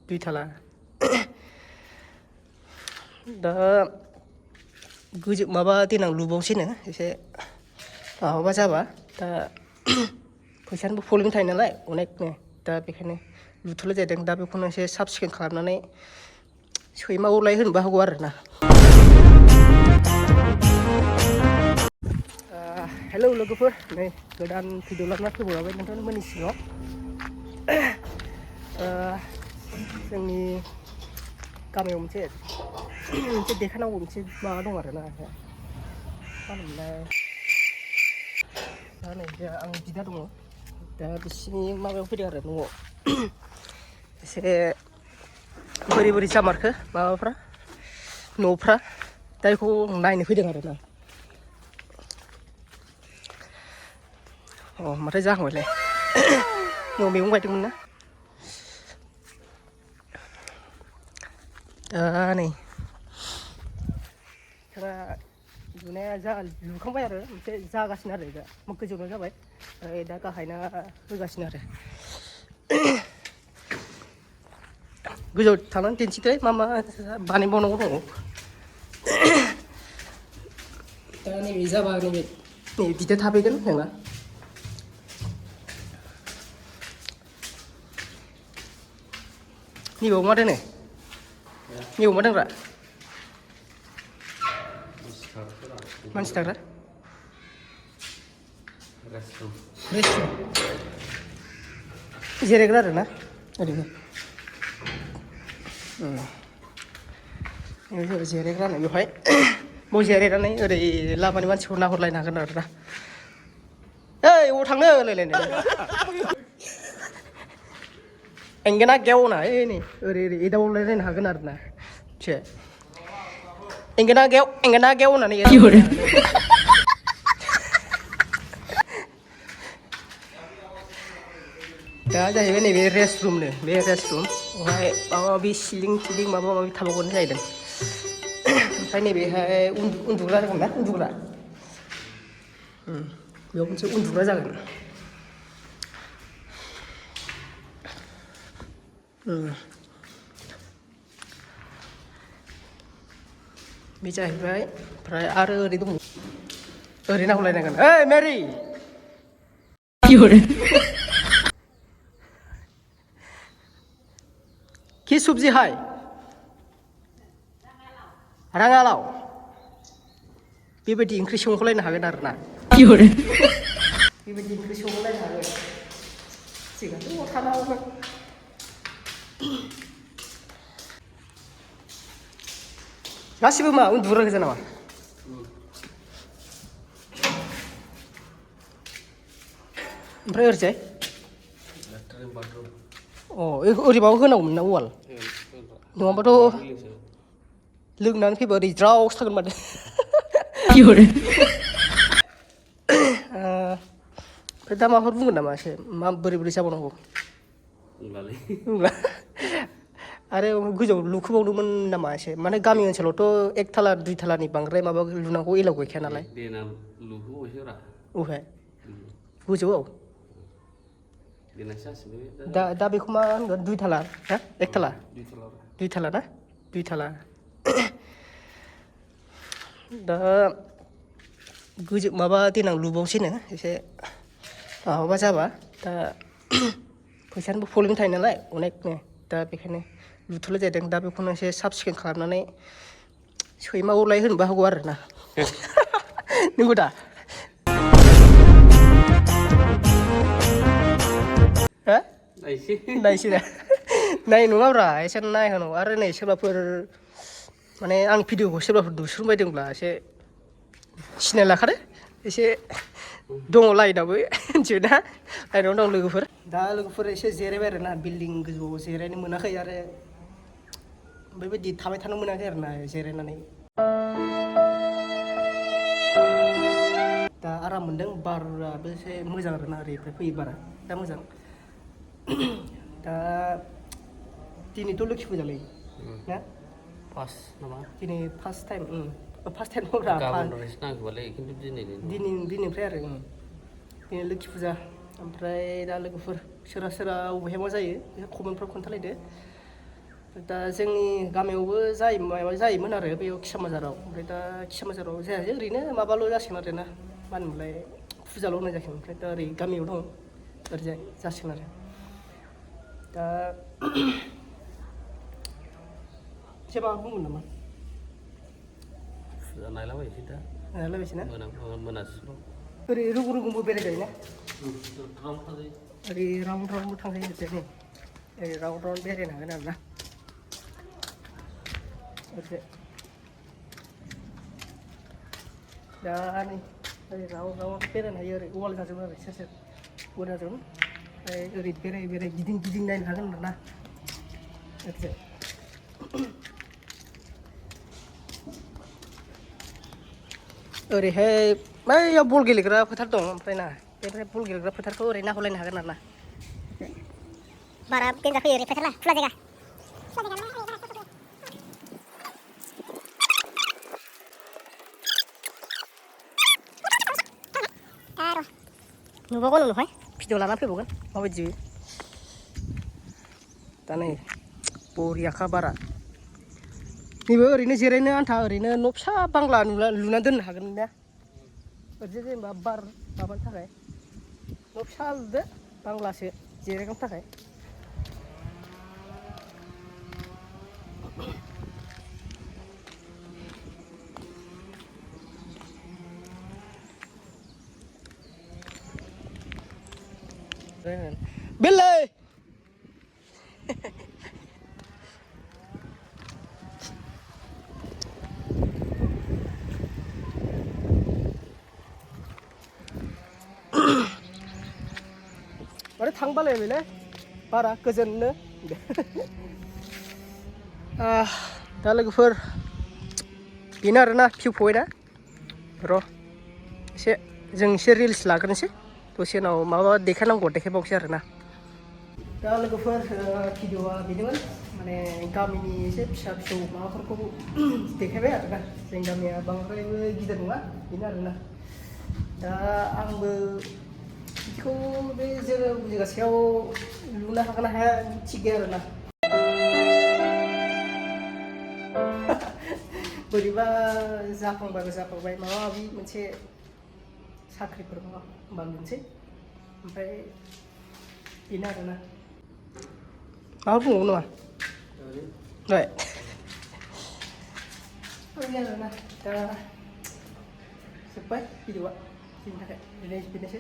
दुइथाला दा गोजौ माबा देनां लुबावसैनो एसे माबा जाबा दा फैसानिबो प्रब्लेम थायो नालाय अनेकनो दा बेखायनो लुथ'लाय जादों दा बेखौनो एसे साब सिखोन खालामनानै सैमा अरलाय होनोबो हागौ आरो ना। हेलौ लोगोफोर नै गोदान भिडिअ लाबोना फैबावलायबाय नोंथांमोननि सिगाङाव जोंनि गामियाव मोनसे देखायनांगौ मोनसे माबा दं आरो ना मा होनोमोनलाय दा नै आं बिदा दङ दा बिसिनि माबायाव फैदों आरो न'आव एसे बोरै बोरै जामारखो माबाफ्रा न'फ्रा दा बेखौ नायनो फैदों आरो ना। अ माथो जाखांबायलाय न'आव मैगं गायदोंमोन ना दा नै लुनाया लुखांबाय आरो मोनसे जागासिनो आरो दा गोजौना जाबाय दा गाहायना होगासिनो आरो गोजौ थांनानै दिन्थिदो मा बानायबावनांगौ दङ। दा नैबे जाबा नैबे बिदा थाफैगोन जोंना नैबाव मा दोनो नैबाव मा दोनग्रा मानसि थाग्रा रेस्टरुम जिरायग्रा आरो ना ओरैनो जिरायग्रा होनो बेवहाय बाव जिरायनानै ओरै लामानि मानसिखौ नाहरलायनो हागोन आरो ना ओइ अबाव थांनो होनलायलायनाय एंगेना गेव ना नै ओरै एदावलायलायनो हागोन आरो ना मिथिबाय एंगेना गेव होननानै दा जाहैबाय नैबे रेस्टरुमनो बे रेस्टरुम बेवहाय माबा माबि सिलिं थिलिं माबा माबि थाबावगोन जाहैदों ओमफ्राय नैबेहाय उन्दुग्रा जागोन ना उन्दुग्रा बेयाव मोनसे उन्दुग्रा जागोन बे जाहैबाय ओमफ्राय आरो ओरै दङ ओरै नाहरलायनांगोन ओइ मेरि कि सब्जी हाय राङालाव बेबायदि ओंख्रि संखलायनो हागोन आरो ना बेबायदि ओंख्रि संखलायनो हागोन जोंहाथ' थानांगौमोन गासिबो मा उन्दुग्रा गोजा नामा ओमफ्राय ओरैजाय अ ओरैबाबो होनांगौमोन ना वाल नङाबाथ' लोंनानै फैबा ओरै ज्रावसो थागोन माथो ओमफ्राय दा माबाफोर बुंगोन नामा एसे मा बोरै बोरै जाबावनांगौ आरो गोजौआव लुखोबावदोंमोन नामा एसे माने गामि ओनसोलावथ' एकथाला दुइथालानि बांद्राय माबा लुनांगौ एलाव गैखाया नालाय अहाय गोजौआव दा बेखौ मा होनगोन दुइथाला हा एकथाला दुइथाला ना दुइथाला दा गोजौ माबा देनां लुबावसैनो एसे माबा जाबा दा फैसानिबो प्रब्लेम थायो नालाय अनेकनो दा बेखायनो लुथ'लाय जादों दा बेखौनो एसे साब सिखोन खालामनानै सैमा अरलाय होनोबो हागौ आरो ना नंगौ दा नायसै दा नाय नङाब्रा एसे नायहोनांगौ आरो नै सोरबाफोर माने आं भिडिअखौ सोरबाफोर नुसनबायदोंब्ला एसे सिनाय लाखादो एसे दङ लाइनावबो मिथिबाय ना लाइनाव दं लोगोफोर दा लोगोफोर एसे जिरायबाय आरो ना बिल्डिं गोजौआव जिरायनो मोनाखै आरो बेबायदि थाबाय थानो मोनाखै आरो ना जिरायनानै दा आराम मोनदों बाराबो एसे मोजां आरो ना ओरैनिफ्राय फैयो बारा दा मोजां दा दिनैथ' लोखि फुजालै ना फार्स्ट नामा दिनै फार्स्ट टाइम नङाब्रा दिनैनिफ्राय आरो दिनै लोखि फुजा ओमफ्राय दा लोगोफोर सोरबा अबेहाय मा जायो कमेन्टफ्राव खोन्थालायदो दा जोंनि गामियावबो जायोमोन आरो बेयाव खिसामाजाराव ओमफ्राय दा खिसामाजाराव जायासै ओरैनो माबाल' जासिगोन आरो ना मा होनोमोनलाय फुजाल' होनाय जासिगोन ओमफ्राय दा ओरै गामियाव दं ओरैजाय जासिगोन आरो दा एसे माबा बुंगोन नामा फुजा नायलाबायसै दा नायलाबायसै ना मोनासिमाव ओरै रुगुं रुगुंबो बेरायजायो ना ओरै राउन्ड राउन्डबो थांजायो ओरैजाय नै ओरै राउन्ड राउन्ड बेरायनो हागोन आरो ना ओरैजाय दा नै ओरै राउन्ड राउन्ड बेरायनो हायो ओरै वाल जाजोबो आरो सेर सेर वाल जाजोबो ओमफ्राय ओरै बेराय बेराय गिदिं गिदिं नायनो हागोन आरो ना ओरैजाय ओरैहाय बैयाव बल गेलेग्रा फोथार दं ओमफ्राय ना बेनिफ्राय बल गेलेग्रा फोथारखौ ओरै नाहरलायनो हागोन आरो ना बारा गेन्जा फैयो ओरै फोथारना खुला जायगा नुबावगोन उनावहाय भिडिअ लाना फैबावगोन माबायदि दा नै बरियाखा बारा नैबे ओरैनो जिरायनो आन्था ओरैनो न' फिसा बांला लुना दोननो हागोन ना ओरैजाय जेनेबा बार माबानो थाखाय न' फिसा लुदो बांलासो जिरायनो थाखाय बेलाय माने थांबालायबायलै बारा गोजोननो दा लोगोफोर बेनो आरोना भिउ पइन्टआ र' एसे जों एसे रिल्स लाग्रोनोसै दसे उनाव माबा देखायनांगौ देखायबावसै आरोना दा लोगोफोर भिडिअआ बेनोमोन माने गामिनि एसे फिसा फिसौ माबाफोरखौ देखायबाय आरोना जोंनि गामिया बांद्रायबो गिदिर नङा बेनो आरोना दा आंबो बिदिखौ बे जोङो बिगासेयाव लुनो हागोन ना हाया थिग गैया आरोना बोरैबा जाफ्लांबाय माबा माबि मोनसे साख्रिफोर होमबा लुनोसै ओमफ्राय बेनो आरोना माबा बुंबावो नामा दे बेनो आरोना दा जोब्बाय भिडिअआ बेनि थाखाय बेनोसै